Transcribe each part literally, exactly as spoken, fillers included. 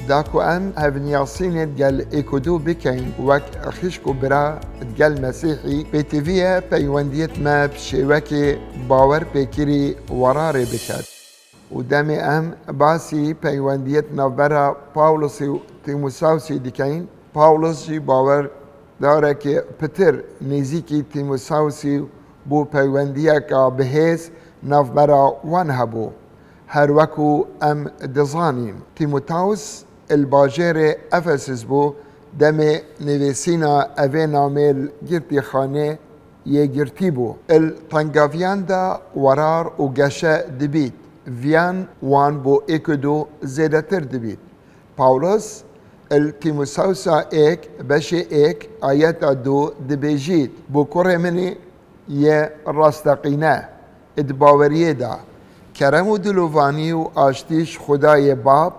Da ku em hevniyasînê digel êk û du bikeyn wek xişk û bira digel Mesîhî, pêtivî ye peywendiyêt me bi şêwekê bawer pêkirî werarê biket. Û demê em basî peywendiyêt navbera Pawlosî û Tîmosawsî dikeyn, Pawlos jî bawerdarekê pitir nêzîkî Tîmosawsî bû, peywendiyeka bihêz navbera wan hebû. Her weku em dizanîn, Tîmotaws li bajêrê Efesus bû, demê nivîsîna evê namê li girtîxanê yê girtî bû. Li tengaviyan de werar û geşe dibît, viyan wan bo êk û du zêdetir dibît. Pawlos li Tîmosawsa êk, beşê êk, ayeta du dibêjît, bo kurê min î yê rasteqîne di baweriyê de, kerem û dilovanî û aştî ji Xwedayê Bab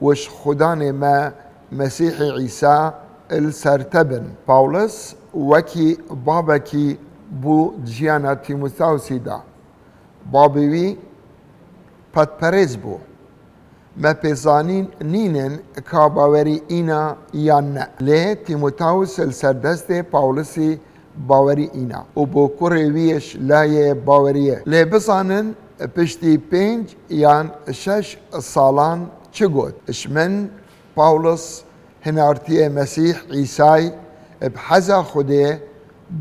û ji Xudanê me Mesîhê Îsa li ser te bin. Pawlos wekî babekî bû di jiyana Tîmosawsî de. Babê wî pedperêz bû. Me pê zanîn nînin ka bawerî îna yan ne. Lê Tîmotaws li ser destê Pawlisî bawerî îna û bo kurê wî ji layê baweriyê. Lê bizanin piştî pênc yan şeş salan çi got? Ji min Pawlos hinartiyê Mesîh Îsay bi heza Xwedê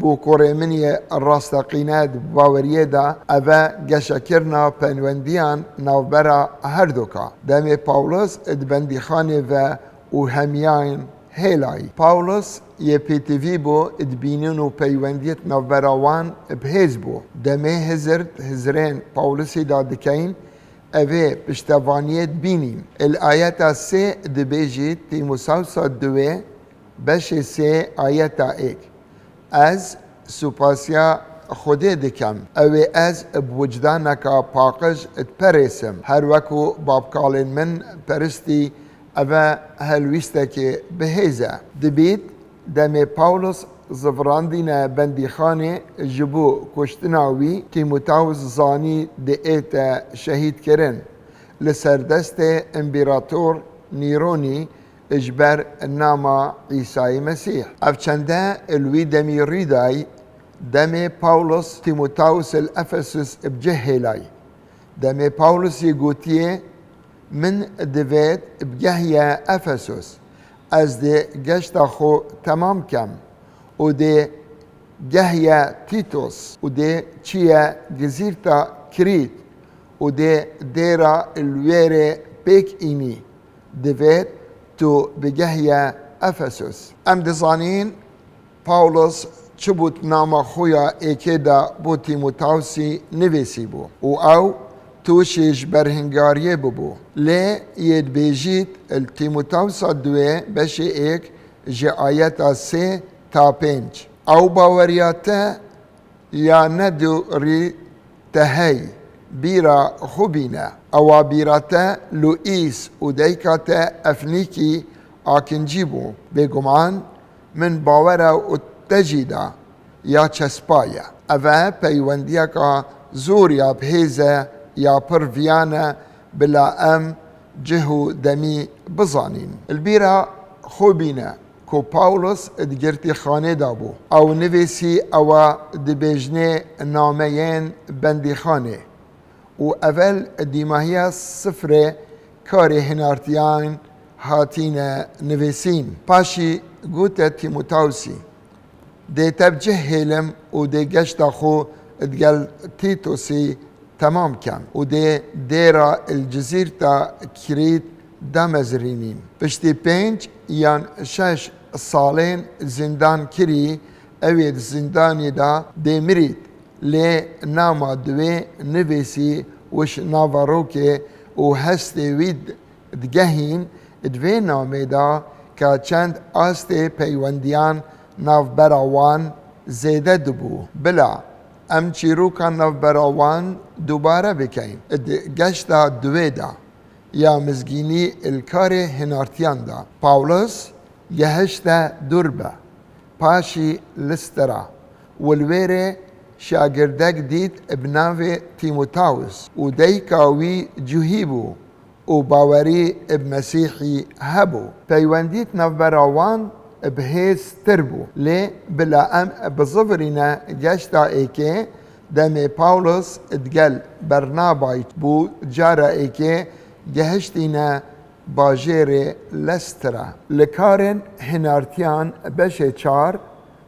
bû kurê min yê rasteqîne di baweriyê de, eve geşekirina peywendiyan navbera herduka. Demê Pawlos di bendîxanê ve û hemiyan hêlayî. Pawlos yê pêtivî bû dibînin û peywendiyêt navbera wan bihêz bû. Demê hizir di hizirên Pawlisî de dikeyn, evê piştevaniyê dibînîn. Li ayeta sê dibêjî Tîmosawsa duwê, beşê sê ayeta êk. Ez supasiya Xwedê dikem. Ew ê ez bi wicdaneka paqij diperêsim. Her weku babkalên min peristî, eve helwîstekê bihêz e. Dibît, demê Pawlos zivirandîne bendîxanê ji bo kuştina wî, Tîmotaws zanî diête şehîdkirin li ser destê împerator Nîronî ji ber nama Îsayê Mesîh. Ev çende li wî demî rû dayî, demê Pawlos Tîmotaws li Efesus bi cih hêlayî. Demê Pawlosî gotiye, Min divêt bigehiye Efesus. Ez dê geşta xwe temam kem û dê gehiye Tîtos û dê çiye gizîrta Krît û dê dêra li wêrê pêk înî. Divêt tu bigehiye Efesus. Em dizanîn Pawlos çi bû di nama xwe ya êkê de bo Tîmotawsî nivîsîbû û ew tûşî ji berhingariyê bibû. Lê yê dibêjît li Tîmotawsa duwê beşê êk ji ayeta sê ta pênc. Ew baweriya te ya nedûrî te hey, bîra xwe bîne. Ewa bîra te Luîs û dayika te Efnîkî akincî bû. Bêguman min bawera û te jî da ya çespa ye. Eve peywendiyeka zor ya bihêz e, ya pir viyan e, bila em cih û demî bizanîn. Li bîra xwe bîne ku Pawlos di girtîxanê de bû. Ew nivîsî ewa dibêjnê nameyên bendîxanê û evel dîmahiya sifrê karê hinartiyan hatîne nivîsîn. Paşî gote Tîmotawsî, Dê te bi cih hêlim û dê geşta xwe digel Tîtosî temam kem û dê dêra li cizîrta Krît damezirînîn. Piştî pênc yan şeş salên zindankirî, ew ê di zindanê de dê mirît, lê nama di wê nivîsî wişnavarokê û hestê wî digehîn, di vê namê de ka çend astê peywendiyan navbera wan zêde dibû. Bila em çîroka navbera wan dubare bikeyn. Di geşta duwê de ya mizgînî li karê hinartiyan de, Pawlos gehişte Durbe, paşî Listera û li wêrê şagirdek dît bi navê Tîmotawis û dayika wî cuhî bû. û bawerî bi Mesîhî hebû. Peywendî di navbera wan bi hêz tir bû. Lê bila em bizivirîne geşta êkê, demê Pawlos digel Bernabayî bû cara êkê gehiştîne bajêrê Lestra. Li karên hinartiyan beşê çar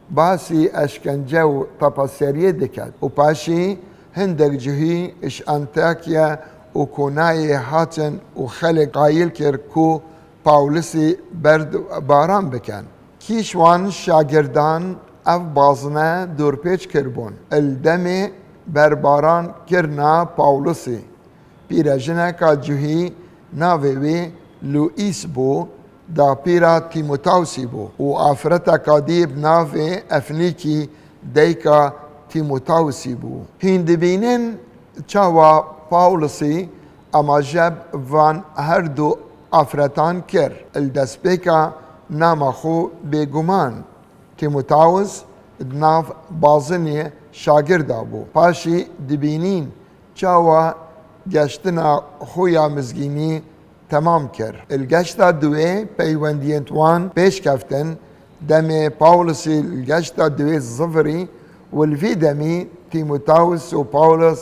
basî eşkence û tepeseriyê diket û paşî hindek cihî ji Antakya û Konayê hatin û xelk qayil kir ku Pawlisî berd baran bikin. Kî ji wan şagirdan ev bazine dorpêç kiribûn? Li demê berbaran kirina Pawlisî, pîrejineka cihî navê wî Luîs bû, dapîra Tîmotawsî bû û afreteka dî bi navê Efnîkî dayika Tîmotawsî bû. Hîn dibînin çawa Pawlisî amaje bi van her du afretan kir. Li destpêka nama xwe bêguman Tîmotaws di nav bazinê şagirda bû. Paşî dibînîn çawa geştina xwe ya mizgînî temam kir. Li geşta duwê peywendiyên wan pêş keftin, demê Pawlisî li geşta duwê zivirî û li vî demî Tîmotaws û Pawlis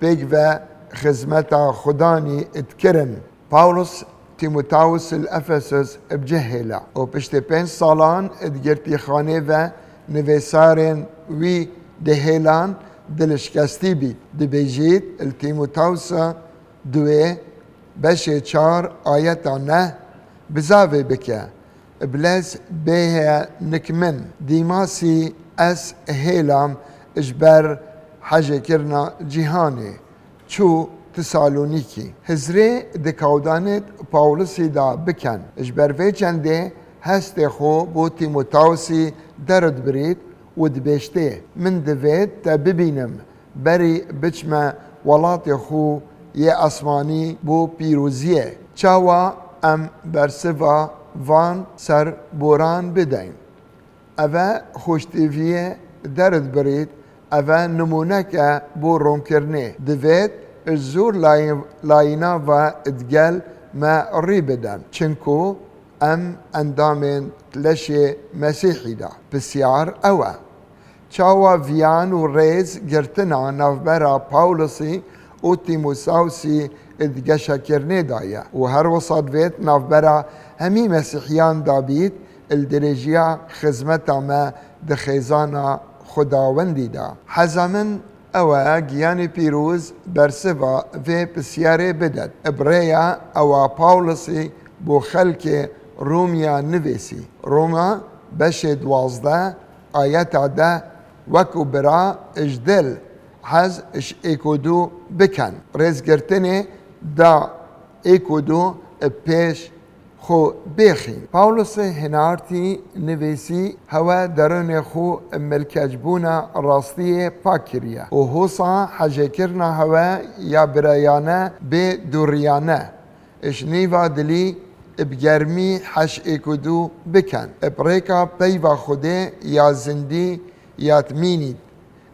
pêk ve xizmeta Xudanî dikirin. Pawlos Tîmotaws li Efesus bi cih hêla û piştî pênc salan di girtîxanê ve nivîsarên wî dihêlan dilşikestî bît. Dibêjît li Tîmotawsa duwê beşê çar ayeta neh bizavê bike. Bi lez bêhê nik min, Dîmasî ez hêlam ji ber hejêkirina cîhanê. Çû Tesalonîkî. Hizrê di kawdanê Pawlisî de bikin. Ji ber vê çendê hestê xwe bo Tîmotawsî deridbirît û dibêjtê, Min divêt te bibînim, berî biçime welatê xwe yê esmanî bo pîroziyê. Çawa em bersiva van serboran bideyn? Eve xweşteviyê deridbirît, eve nimûneke bo ronkirinê. Divêt ji zor layî-, layîna ve digel me rî bidin. Çinku em endamên leşê Mesîhî de. Pisyar ew e. Çawa viyan û rêz girtina navbera Pawlisî û Tîmosawsî di geşekirinê de ye û her wisa divêt navbera hemî Mesîhiyan de bît, li dirêjiya xizmeta me di xêzana Xwedawendî de. Heza min ew e giyanê pîroz bersiva vê pisyarê bidet. Bi rêya ewa Pawlisî bo xelkê Romiya nivîsî. Roma beşê duwazdeh ayeta deh, Wekû bira ji dil hez ji êk û du bikin. Rêzgirtinê da êk û du pêş xwe bêxîn. Pawlosê hinartî nivîsî, hewe derûnê xwe milkecbûna rastiyê pak kiriye û hosa hejêkirina hewe ya birayane bê dûriyane ji nîva dilî bi germî hej êk û du bikin. Bi rêka peyva Xwedê ya zindî ya timînî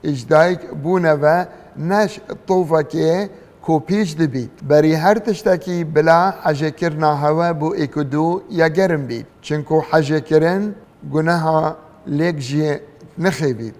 ji dayik bûne ve ne ji tovekê ku pîç dibît. Berî her tiştekî bila hejêkirina hewe bo êk û du ya germ bît. Çinku hejêkirin guneha lêk jî nixêvît.